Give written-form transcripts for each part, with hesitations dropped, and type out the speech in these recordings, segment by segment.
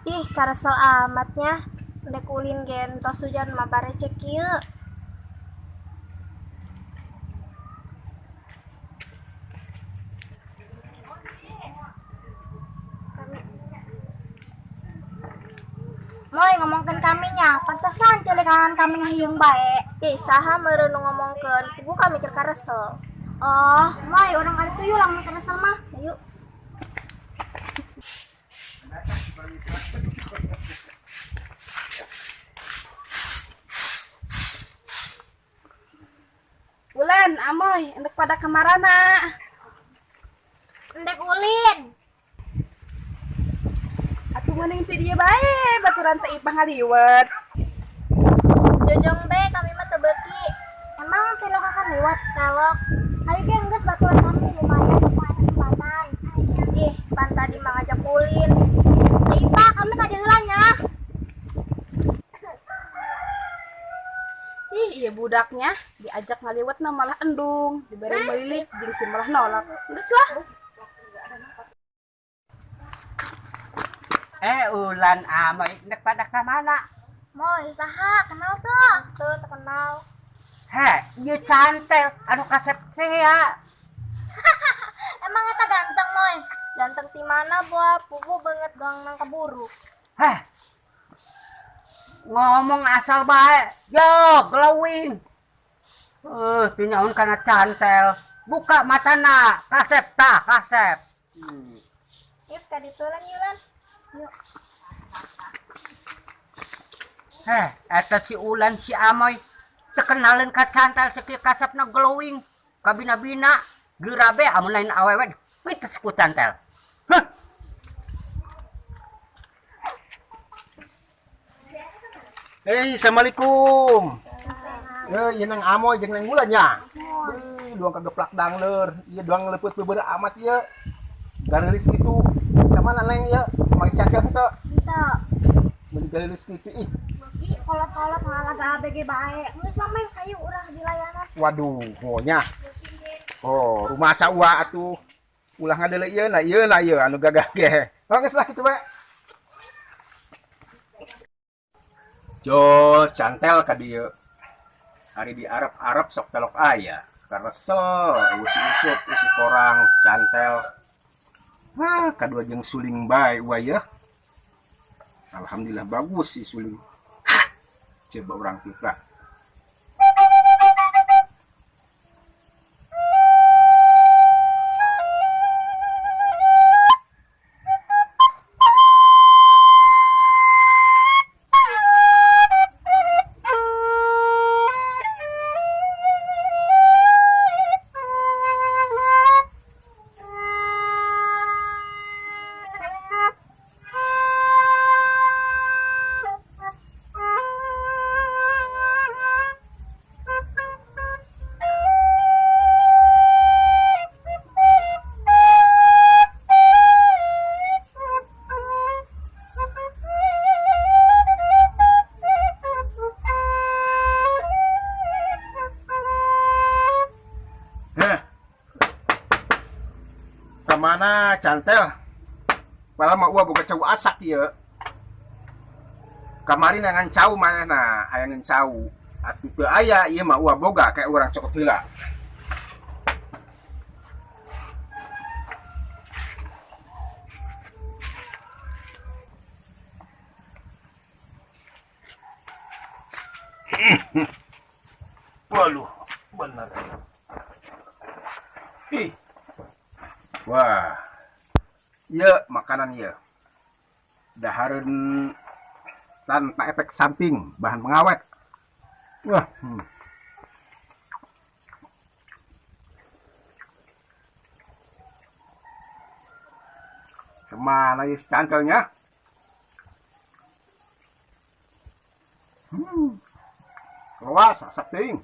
Ih, karesel amat nya. Ndek ulin ge entos hujan mah barecek kieu. Moy ngomongkeun kami nya, pantesan celekangan kami ngahieung bae. Ih, saha meureun nu ngomongkeun, puguh kami keur karesel. Oh, Moy urang ka ditu yuk lamun karesel mah. Ayo. Bulan, Amoy, endek pada kamarana? Endek ulin. Atuh mending ti dieu bae, baturan teh Ipah ngaliwet. Jojong be kami mah teu beuki. Emang tilok akan lewat? Telok. Ayo ge geus baturan kami lumayan mumpung aya kesempatan. Ih, pan tadi mah ngajak ulin. Teh Ipah kami ka dieu heula nya. Ih, iya budaknya diajak ngaliwet na malah endung, dibere melilik jeung si malah nolak. Geus lah. Eh, Ulan Amoy, nek pada ka mana? Moy, saha kenal tuh? Tuh, terkenal. He, ieu cantel anu kasep teh ya. Emang eta ganteng, Moy? Ganteng ti mana boa, puguh beungeut doang nang kaburu. Heh. Ngomong asal bae. Yo, glowing. Tinaon kana cantel. Buka matana, kasep tah, kasep. Geus ka ditu lan yeuh lan. Yuk. Heh, eta si Ulan si Amoy terkenalin ka cantel sakieu kasepna glowing. Kabina-bina geura be amun lain awewe pites ku cantel. Huh. Hey, assalamualaikum. Eh, ieu Neng Amoy jeung Neng Wulan nya. Beuh, doang kageplak dangler. Ieu doang leupeut beubeureuh amat ieu. Gareulis kitu. Ka mana Neng ieu? Manggih cantel henteu? Henteu. Meuni gareulis kitu ih. Ih, kolot-kolot ngalaga ABG bae. Geus lah Meng, hayu urang dilayanan. Waduh, nya. Oh, rumah saua atuh. Ulah ngadeuleu ieu na ieu na ieu anu gagah ge. Oh, geus lah kitu bae. Jos cantel ka dieu. Ari di Arab-Arab sok telok aya. Karesel, eusi usup, eusi korang, cantel. Hah, kadua jeung suling bae uwa yeuh. Alhamdulillah bagus si suling. Coba urang tiup lah. Heh. Kamana cantel? Padahal mah uwa boga cau asak ieu. Kamari nangan cau manehna, hayangeun cau. Atuh teu aya ieu mah uwa boga kayak urang cokot heula. Waduh, bener. Ih. Wah. Ieu makanan ieu. Dahareun tanpa efek samping, bahan pengawet. Wah. Kemana ya cantelnya? Luas, asap ting.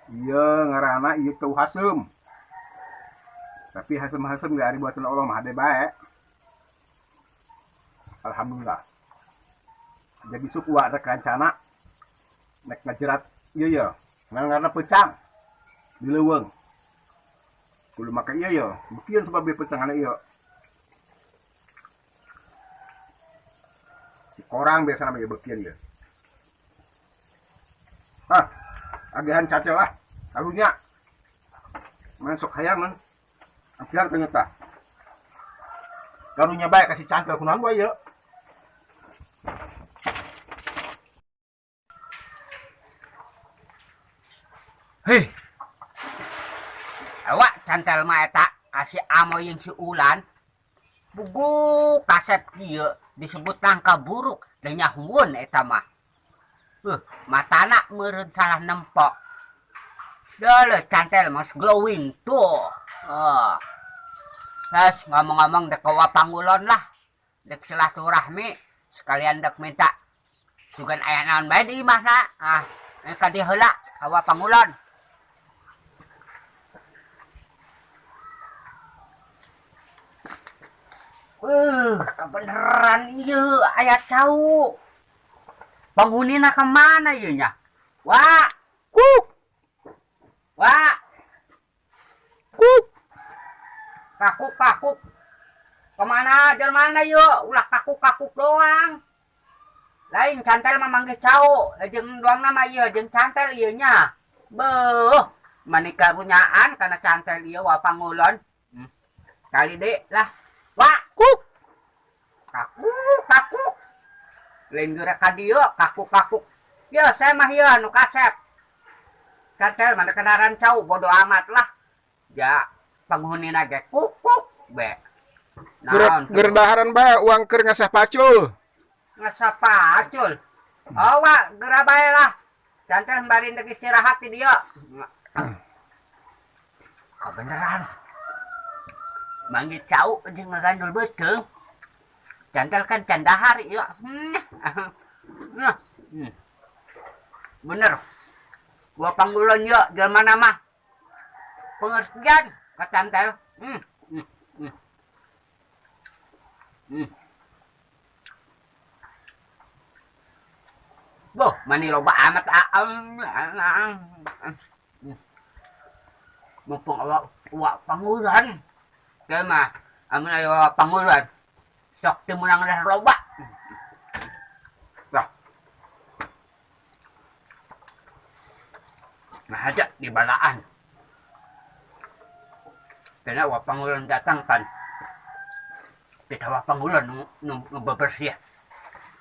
Iya, ngarana ieu teu haseum. Tapi haseum-haseum ge ari buatan Allah mah hade bae. Alhamdulillah. Jadi suku rek rencana nek ngajerat ieu ye. Ngarana peucang di leuweung. Kudu make ieu ye, beukian sebab ieu peucang ieu. Si korang biasa namanya bekian ya. Hah, agihan cacel lah. Karunya. Masuk hayang man. Ampiar ternyata. Karunya bae kasih cantel kunaon bae ya. Hei. Awak cantel mah eta kasih Amoy yang si Ulan. Bugu kasep kieu disebut langka buruk dan nyahueun eta mah. Matana meureun salah nempok. Deuleuh cantel mas glowing tuh. Terus ngomong-ngomong dek ka pangulon lah. Dek silaturahmi sekalian dek minta sugan aya naon bae di imahna. Ah, ka dieu heula ka pangulon. Kebeneran ieu aya cau. Penghunina ka mana ieu nya? Wa, kuk. Wa. Kuk. Kakuk kakuk. Kemana jelmana ieu? Ulah kakuk kakuk doang. Lain cantel mah manggih cau, jeung doang nama ieu jeung cantel ieu nya. Beuh, manika runyaan kana cantel ieu wa pangulon. Kali deui lah. Wa, kuk. Kakuk, kakuk. Lain geura ka dieu, kakuk, kakuk. Ya, saya mah ieu nu kasep. Cantel mana kendaraan cau, bodo amat lah. Ya, penghunina ge kukuk be. Naon tuh? Gerdaharan bae uang keur ngasah pacul. Ngasah pacul. Oh, wa, geura bae lah. Cantel bari dek istirahat di dieu. Kebeneran. Manggil cau jeung ngagandul beuteung. Cantel kan can dahar ieu. Bener. Gua panggulon ieu jelema mah. Pengertian ka cantel. Boh, mani loba amat Mumpung awak uak pangulan. Teu mah amun aya pangulan sok teu meunang dah loba. Wah. Nah aja di balaan. Karena wa pangulan datang kan. Kita wa pangulan nu bebersih.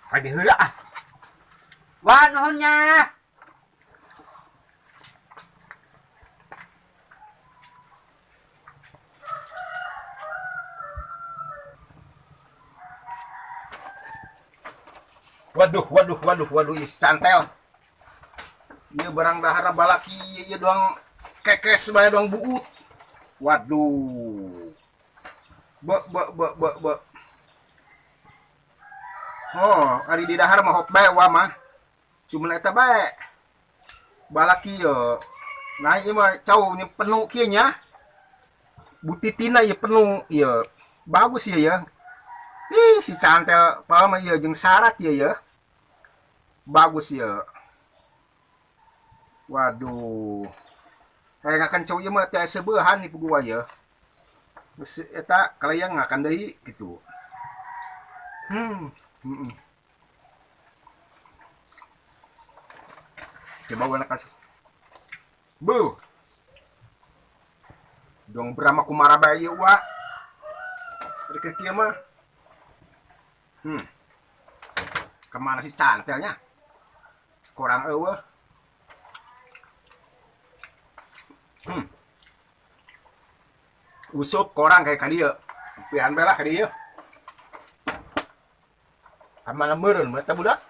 Kadi heula ah. Wah, nuhunnya. Waduh, waduh, waduh, waduh, is cantel. Ieu barang dahar balaki ieu doang kekes bae doang buut. Waduh. Be be be be be. Oh, ari di dahar mah hop bae wa mah. Cuman eta bae. Balaki ieu. Nah, ieu mah cau nya penuh kieu nya. Butitina ieu penuh ieu. Bagus ieu ya. Ih, si cantel pala mah ieu jeung syarat ieu ya. Bagus ya. Waduh. Kayak ngakan cau ieu mah teh seubeuhan ni gua ya. Geus eta kalayang ngakan deui gitu. Coba gua nak kasih. Bu. Dong Brahma Kumara bae ieu wa. Rek kieu mah. Kemana sih cantelnya? Kurang eueuh. Usup korang kayak ka dieu. Pihan bae lah ka dieu. Kamana meureun mah eta budak?